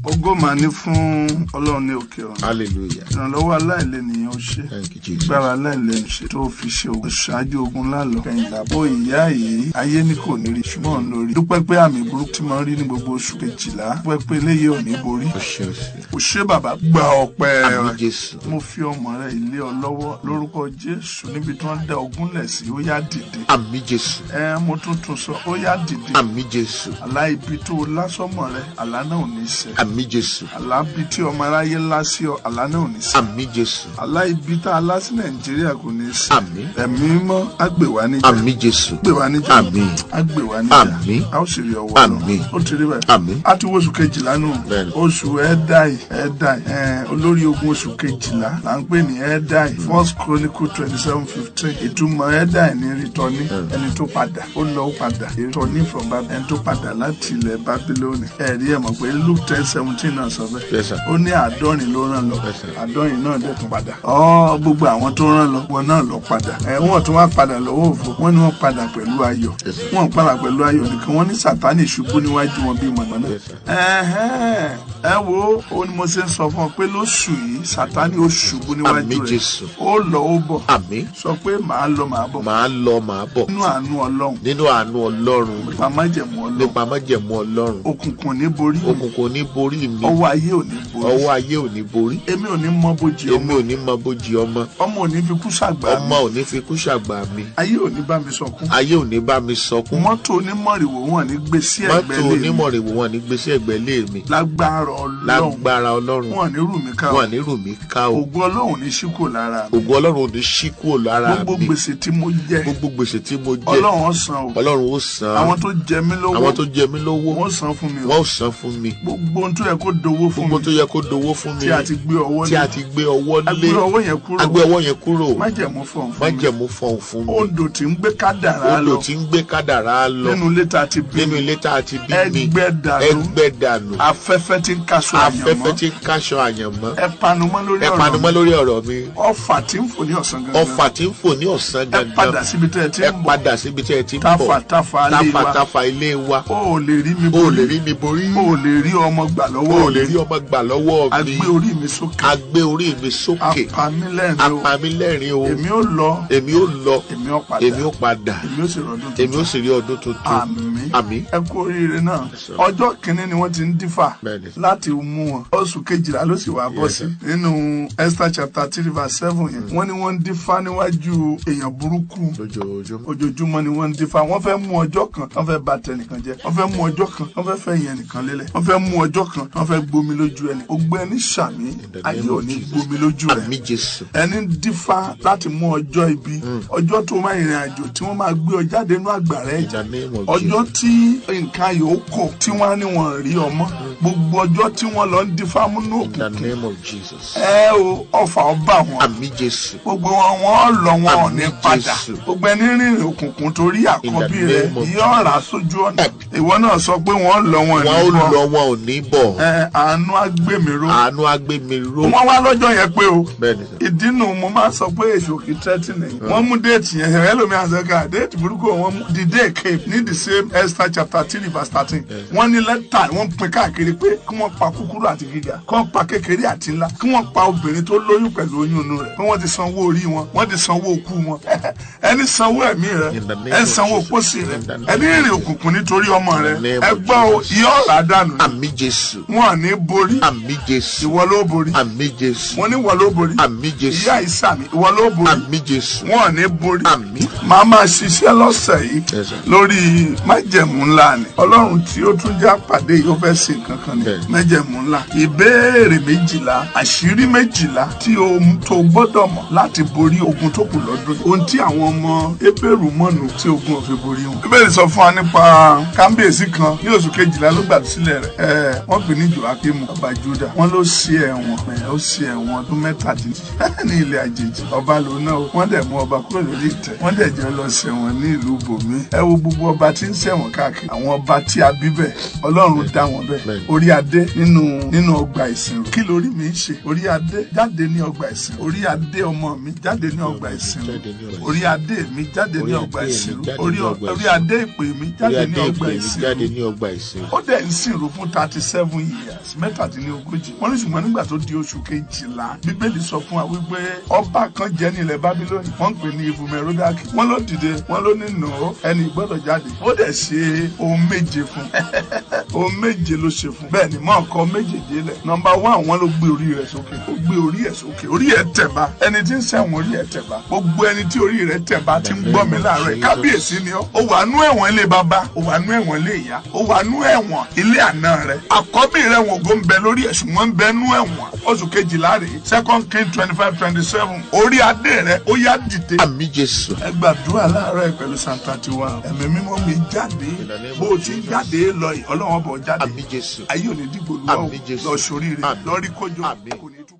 Ògo mà ní fún Ọlọ́run ní òkè ọ̀run. Hallelujah. Ìrànlọ́wọ́ aláìlẹ́nìyàn ó ṣe. Thank you, Jesus. Gbára aláìlẹ́nu ṣe tó fi ṣe ògùn ṣáájú ogun lálọ́. Kẹ̀yìnlá bó ìyá yìí ayé ní kò ní rí ṣùgbọ́n lórí. Dúpẹ́ pé àmì burúkú tí máa ń rí ní gbogbo oṣù kejìlá. Dúpẹ́ pé eléyìí ò ní borí. Ó ṣe, ó ṣe. Ó ṣe bàbá, gba ọpẹ́ Àmín rẹ̀. Jésù. Mo fi ọmọ rẹ ilé ọ lọ́wọ́ lórúkọ Jésù, níbi tí wọ́n dá ogún lẹ̀ sí, ó yá dìde. Àmín Jésù. Ẹ mo tún tún sọ, ó yá dìde. Àmín Jésù. Àlá ibi tó o lásọmọ rẹ, àlá náà ò ní ṣẹ. Àmín Jésù. Àlá ibi tí ọmọ aráyé lá sí ọ, àlá náà ò ní ṣẹ. Àmín Jésù. Àlá ibi tá a lá sí Nàìjíríà kò ní ṣẹ. Àmín. Ẹ̀mí mímọ́ á gbè wá níjà. Àmín Jésù. Gbè wá níjà. Àmín. Á gbè wá níjà. Àmín. A ó sì rí ọwọ́. Àmín. Ó ti rí bẹ́ẹ̀. Àmín. A ti wo oṣù kejìlá nù. Bẹ́ẹ̀ni. Oṣù ẹ̀ẹ́dáì ẹ̀ẹ́dáì ẹ̀ẹ́ olórí ogun oṣù kejìlá là ń pè ní ẹ̀ẹ́dáì. First Chronicle 27:15. Ìtumọ̀ ẹ̀ẹ́dáì ní returnee, ẹni tó padà, ó lọ, ó padà, returnee from Babylon, ẹni tó padà láti ilẹ̀ Bábílónì. Ẹ̀rí ẹ̀ mọ̀ pé Luke 10:17 náà sọ bẹ́ẹ̀. Yes, sir. Ó ní 70 ló rán lọ. Yes, sir. 70 náà dẹ̀ tún padà. Ọ́ gbogbo àwọn tó rán lọ, wọn náà lọ padà. Ẹ̀ wọ́n tún wá padà lọ́wọ́ òfo. Wọ́n ní wọ́n padà pẹ̀lú ayọ̀. Yes, sir. Wọ́n padà pẹ̀lú ayọ̀ nìkan. Wọ́n ní Sàtánì ṣubú níwájú wọn bíi mọ̀nàmọ́ná. Yes, sir. Ẹ̀hẹ́n. Ẹ wo, ó ní mo ṣe ń sọ fún ọ pé lóṣù yìí Sàtánì ó ṣubú níwájú Àmín rẹ̀. Jésù. Ó lọ, ó bọ̀. Àmín. Sọ pé màá lọ, màá bọ̀. Màá lọ, màá bọ̀. Nínú àánú Ọlọ́run. Nínú àánú Ọlọ́run. Nípa májẹ̀mú Ọlọ́run. Nípa májẹ̀mú Ọlọ́run. Òkùnkùn ní borí mi. Òkùnkùn ní borí mi. Ọwọ́ ayé ò ní borí. Ọwọ́ ayé ò ní borí. Èmi ò ní mọ bójì ọmọ. Èmi ò ní mọ bójì ọmọ. Ọmọ ò ní fi kú ṣàgbà mi. Ọmọ ò ní fi kú ṣàgbà mi. Ayé ò ní bá mi sọkún. Ayé ò ní bá mi sọkún. Mọ́tò onímọ̀rìwò wọn ní gbé sí ẹ̀gbẹ́ Mọ́tò ilé mi. onímọ̀rìwò wọn ní gbé sí ẹ̀gbẹ́ ilé mi. Lágbára Ọlọ́run. Lágbára Ọlọ́run. Wọn ní rù mí ká o. Wọn ní rù mí ká o. Ògo Ọlọ́run ní ṣí kúrò lára mi. Ògo Ọlọ́run ò ní ṣí kúrò lára Gbogbo mi. gbèsè tí mo jẹ, Gbogbo gbèsè tí mo jẹ. Ọlọ́run ó san o. Ọlọ́run ó san. Àwọn tó jẹ mí lówó, Àwọn tó jẹ mí lówó. wọ́n san fún mi o. Wọ́n ó san fún mi. Gbogbo ohun tó yẹ kó dowó fún Gbogbo mi tó yẹ kó dowó fún mi. tí a ti gbé ọwọ́ Tí lé, a ti gbé ọwọ́ a lé. gbé ọwọ́ yẹn kúrò. A gbé ọwọ́ yẹn kúrò. Májẹ̀mú fọ̀n fún mi. Májẹ̀mú fọhùn fún mi. Odò tí ń gbé kádàrá Odò lọ tí ń gbé kádàrá lọ. nínú ilé tá a ti bí Nínú mi, ilé tá a ti bí mi. ẹgbẹ́ dànù. Ẹgbẹ́ dànù. Afẹ́fẹ́ tí ń kaṣọ Afẹ́fẹ́ àyànmọ́, tí ń káṣọ àyànmọ́. ẹ panumọ́ lórí Ẹ ọ̀rọ̀ panumọ́ mi. lórí ọ̀rọ̀ mi. Ọfà tí ń fò ní ọ̀sán gangan, Ọfà tí ń fò ní ọ̀sán ẹ gangan. padà síbi tẹ́ ẹ ti Ẹ ń bọ̀. padà síbi tí ẹ ti ń Táfà bọ̀. táfà ilé Táfà wa, táfà ilé wa. o ò lè rí mi O ò lè borí. rí mi borí. O ò lè rí ọmọ gbà O lọ́wọ́ ò lè mi. rí ọmọ gbà lọ́wọ́ A mi. gbé orí mi sókè. A gbé orí mi sókè. Apamílẹ́rìn o. Apamílẹ́rìn o. Èmi ò lọ. Èmi ó lọ. Èmi ò padà. Èmi ó padà. Èmi ò sì rọdún Èmi ó tuntun. sì rí ọdún tuntun. Àmín. Àmín. Ẹ kú oríire náà. Yes, sir. Ọjọ́ kìíní ni wọ́n ti ń dífà Bẹ́ẹ̀ni. láti mú wọn. Oṣù kejìlá ló sì wá bọ́ Yes, sí. sir. Nínú Esther chapter 3 verse 7 yẹn, wọ́n ní wọ́n ń dífà níwájú èèyàn burúkú. Lójoojúmọ́. Ojoojúmọ́ ni wọ́n ń dífá. Wọ́n fẹ́ mú ọjọ́ kan, wọ́n fẹ́ bà tẹnìkan jẹ́. Wọ́n fẹ́ mú ọjọ́ kan, wọ́n fẹ́ fẹ́ yẹn nìkan lélẹ̀. Wọ́n fẹ́ mú ọjọ́ kan, wọ́n fẹ́ gbomi lójú ẹni. Ògbó ẹni sàmì, In the ayé name ò of ní Jesus. gbomi lójú rẹ̀. Àmín Jésù. Ẹni ń dífá láti mú ọjọ́ ibi, ọjọ́ tó máa ìrìn àjò tí wọ́n máa gbé ọ jáde nínú àgbàrá In ẹ̀jẹ̀, the name of ọjọ́ Jesus. tí nǹkan ayò ó kọ̀ tí wọ́n á ní wọn rí ọmọ, gbogbo ọjọ́ tí wọ́n lọ ń dífá múnú In the òkùnkùn, name of Jesus. ẹ o, ọfà ọba wọn. Àmín Jésù. Gbogbo wọn, wọn lọ, wọn ò ní Àmín padà. Jésù. Gbogbo ẹni rìnrìn òkùnkùn torí àkọ́bí In the rẹ̀ name of yóò rà sójú ọ̀nà. Ìwọ náà sọ pé wọ́n lọ, wọn Wọn ní ó bọ̀. lọ, wọn ò ní bọ̀. Ẹ àánú agbèmíró. Àánú á gbé mi ró. Wọ́n wá lọ́jọ́ yẹn pé o. Bẹ́ẹ̀ni sir. Ìdínú mo máa ń sọ pé èṣù kì í tẹ́tì nìyí. Wọ́n mú date yẹn, ẹ̀rẹ́ lómi àzẹ́gà date burúkú wọ́n mú. The day came ní the same Esther chapter 3 verse 13. Wọ́n ní lẹ́tà wọ́n pín káàkiri pé kí wọ́n pa kúkúrú àti gíga, kí wọ́n pa kékeré àti ńlá, kí wọ́n pa obìnrin tó lóyún pẹ̀lú oyún inú rẹ̀, pé wọ́n ti sanwó orí wọn, wọ́n ti sanwó okú wọn. Ẹni sanwó ẹ̀mí rẹ̀, In the name ẹni of sanwó Jesus. pósí rẹ̀, In the name ẹni of rìnrìn Jesus. òkùnkùn nítorí ọmọ rẹ̀, In the name ẹ of gbọ́ o, Jesus. yóò rà dànù ni. Àmín Jésù. Wọn ò ní borí. Àmín Jésù. Ìwọ ló borí. Àmín Jésù. Wọ́n ní ìwọ ló borí. Àmín Jésù. Ìyá ìsàmì, ìwọ ló borí. Àmín Jésù. Wọn ò ní borí. Àmín. Màá máa ṣiṣẹ́ lọ́sẹ̀ yìí Yes, sir. lórí májẹ̀mú ńlá ni. Ọlọ́run tí ó tún já pàdé yìí, ó fẹ́ ṣe nǹkan kan ni. Bẹ́ẹ̀. Májẹ̀mú ńlá, ìbéèrè 12, àṣírí 12 tí o tó gbọ́dọ̀ mọ̀ láti borí ogun tó kù lọ́dún yìí. Ohun tí àwọn ọmọ Hébérù mọ̀nù tí ogun ò fi borí wọn. Bíbélì sọ fún wa nípa kábíyèsí kan ní oṣù kejìlá ló gbà sílẹ̀ rẹ̀. Ẹ wọ́n pè ní Joakimu, ọba Juda. Wọ́n ló ṣe ẹ̀wọ̀n ẹ̀, ó ṣe ẹ̀wọ̀n ọdún 17 ní ilẹ̀ àjèjì. Ọba lòun náà o. Wọ́n dẹ̀ mú ọba kúrò lórí ìtẹ́. Wọ́n dẹ̀ jẹ́ lọ ṣẹ̀wọ̀n ní ìlú bòmí. Ẹ wo gbogbo ọba tí ń ṣẹ̀wọ̀n káàkiri. Àwọn ọba tí a bí bẹ̀, Ọlọ́run dá wọn bẹ́ẹ̀. Bẹ́ẹ̀ni. Orí adé nínú ọgbà ìsìnrú. Kí lórí mi ń ṣe? Orí adé jáde ní ọgbà ìsìnrú. Orí adé ọmọ mi jáde ní ọgbà ìsìnrú. Jáde ní ọgbà Orí adé mi jáde ní Orí ọgbà adé mi ìsìnrú. jáde Orí ní ọgbà orí ìsìnrú. adé ìpè mi Orí jáde ní adé ọgbà ìpè mi ìsìnrú. jáde ní ọgbà ìsìnrú. Ó dẹ̀ ń sìnrú fún 37 years, 37. Wọ́n ní ṣùgbọ́n nígbà tó di oṣù kejìlá, Bíbélì sọ fún wa wípé ọba kan jẹ́ ní ilẹ̀ Bábílónì, wọ́n ń pè ní Evil-Merodach. Wọ́n ló dìde, wọ́n ló ní nà ó, ẹni gbọ́dọ̀ jáde. Ó dẹ̀ ṣe ohun méje fún, ohun méje ló ṣe fún. Bẹ́ẹ̀ ni mọ́ ọkọ méjèèjì lẹ̀. Number one, wọ́n ló gbé orí rẹ̀ sókè. Ó gbé orí ẹ̀ sókè. Orí ẹ̀ tẹ̀ba. Ẹni tí ń ṣẹ̀wọ̀n, orí ẹ̀ tẹ̀ba. Gbogbo ẹni tí orí rẹ̀ tẹ̀ba ti ń gbọ́ mi láàárọ̀ yìí, kábíyèsí ni ọ́. Ó wà nú ẹ̀wọ̀n ilé baba, ó wà nú ẹ̀wọ̀n ilé ìyá, ó wà nú ẹ̀wọ̀n ilé àná rẹ̀. Àkọ́bí rẹ̀ wọ̀n ògo ń bẹ lórí ẹ̀, ṣùgbọ́n ń bẹ nú ẹ̀wọ̀n. Oṣù kejìlá rèé, Second King 25:27. Orí adé rẹ̀, ó yá, dìde. Àmín Jésù. Ẹ gbàdúrà láàárọ̀ ẹ pẹ̀lú Psalm 31. Ẹ̀mí Mímọ́ mi, jáde. In the name Bó o of ti ń Jesus. jáde lọ yìí, Ọlọ́run bọ̀ jáde. Àmín Jésù. Ayé ò ní dìgbò lọ́wọ́. Àmín Jésù. Lọ sóríire. Àmín. Lọ rí kójọ. Àmín. Kò ní túbọ̀.